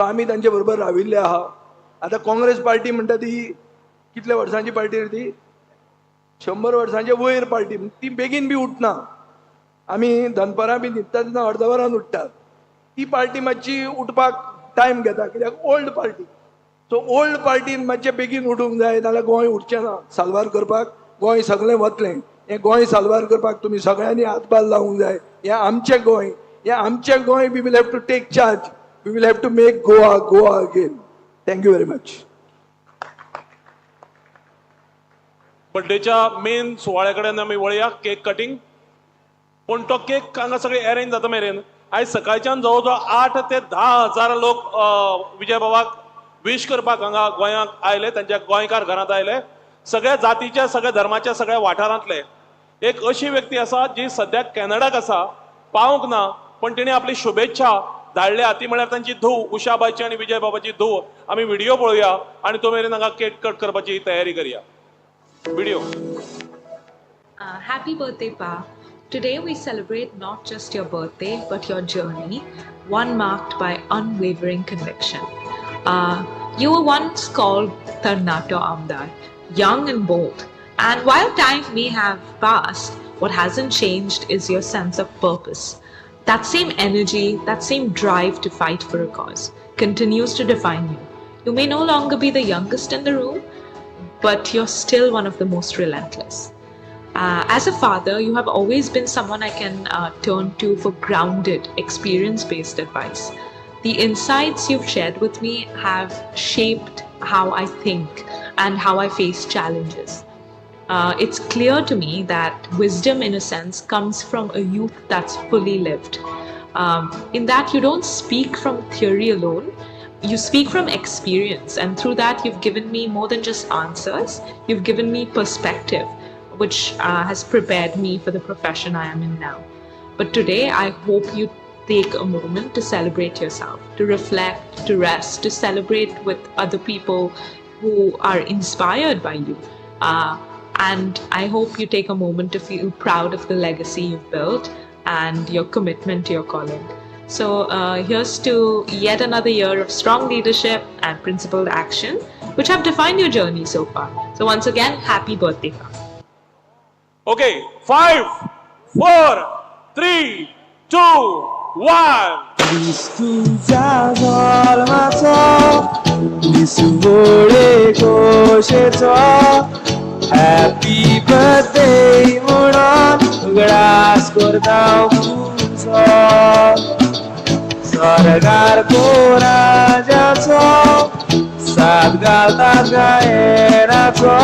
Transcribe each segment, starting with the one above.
आमी तांचे बरोबर राविल्ले आहा. आतां काँग्रेस पार्टी म्हणटा ती कितल्या वर्सांची पार्टी रे ती? 100 वर्सांचे वयर पार्टी. ती बेगीन बी उठना. आमी दनपारां बी न्हिदता तेन्ना अर्द वरान उठ्ठात. ती पार्टी मातशी उठपाक टायम घेता, कित्याक ओल्ड पार्टी. सो ओल्ड पार्टीन मातशें बेगीन उठूंक जाय, नाजाल्यार गोंय उठचें ना. साल्वार करपाक गोंय सगळें वतलें. हें गोंय साल्वार करपाक तुमी सगळ्यांनी हातभार लावूंक जाय. हें आमचें गोंय, हें आमचें Goa. We will have to take charge. We will have to make Goa Goa again. Thank you very much. बड्डेच्या main सुवाळ्या कडेन आमी वळया, केक कटिंग. पूण तो केक हांगा सगळे अरेंज जाता मेरेन आयज सकाळच्यान जवळ जवळ 8 ते 10 हजार लोक विजय बाबाक विश करपाक हांगा गोंयांत आयले, तांच्या गोंयकार घरांत आयले. सगळ्या जातीच्या, सगळ्या धर्माच्या, सगळ्या वाठारांतले. एक अशी व्यक्ती आसा जी सद्याक कॅनडाक आसा, पावंक ना, पण तिणें आपली शुभेच्छा धाडल्या. ती म्हळ्यार तांची धूव, उषाबायची आनी विजय बाबाची धूव. आमी व्हिडिओ पळोवया आनी तो मेरेन हांगा केक कट करपाची तयारी करया. Video. Happy birthday, Pa. Today we celebrate not just your birthday, but your journey, one marked by unwavering conviction. You were once called Tarnato Amdar, young and bold. And while time may have passed, what hasn't changed is your sense of purpose. That same energy, that same drive to fight for a cause continues to define you. You may no longer be the youngest in the room, but you're still one of the most relentless. As a father, you have always been someone I can turn to for grounded, experience based advice. The insights you've shared with me have shaped how I think and how I face challenges. It's clear to me that wisdom, in a sense, comes from a youth that's fully lived. In that you don't speak from theory alone, you speak from experience, and through that, you've given me more than just answers, you've given me perspective, which has prepared me for the profession I am in now. But today, I hope you take a moment to celebrate yourself, to reflect, to rest, to celebrate with other people who are inspired by you. And I hope you take a moment to feel proud of the legacy you've built and your commitment to your calling. So here's to yet another year of strong leadership and principled action, which have defined your journey so far. So once again, happy birthday, Pa. Okay, five, four, three, two, one. तुझ्या जल्माचो दीस व्हडले खोशेचो, happy birthday म्हणून उगडास करता तुजो. स्वर्गार कोराजाचो साद घालता गायनाचो,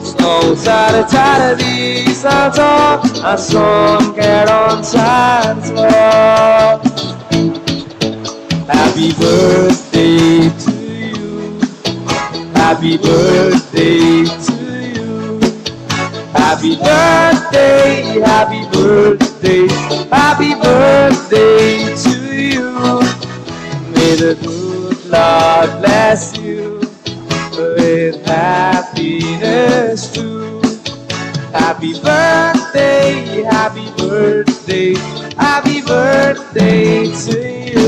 संवसार चार दिसाचो, आसोन खेळोन सारचो. Happy birthday to you. Happy birthday to you. Happy birthday, happy birthday, happy birthday to you. May the good Lord bless you with happiness too. Happy birthday, happy birthday, happy birthday to you.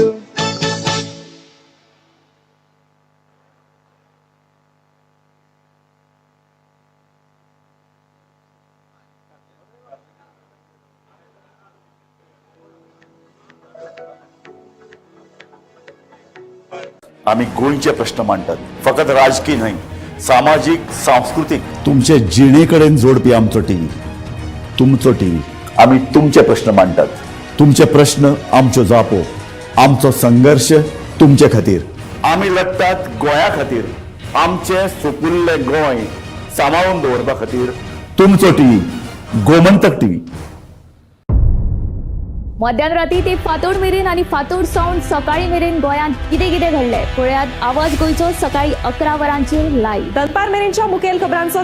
आमी गोंयचे प्रश्न मांडटात, फकत राजकीय न्हय, सामाजीक, सांस्कृतीक, तुमचे जिणे कडेन जोडपी आमचो टीव्ही, तुमचो टीव्ही. आमी तुमचे प्रश्न मांडटात, तुमचे प्रश्न आमच्यो जापो, आमचो संघर्श तुमचे खातीर. आमी लढटात गोंया खातीर, आमचें सुपुल्लें गोंय सांबाळून दवरपा खातीर. तुमचो टीव्ही, गोमंतक टीव्ही. मध्यान राती ते फांतोड मेरेन आनी फांतोड सावन सकाळी मेरेन गोंयांत कितें कितें घडलें, पळयात आवाज गोंयचो सकाळी 11 वरांचेर लायव्ह. दनपार मेरेनच्या मुखेल खबरांचो.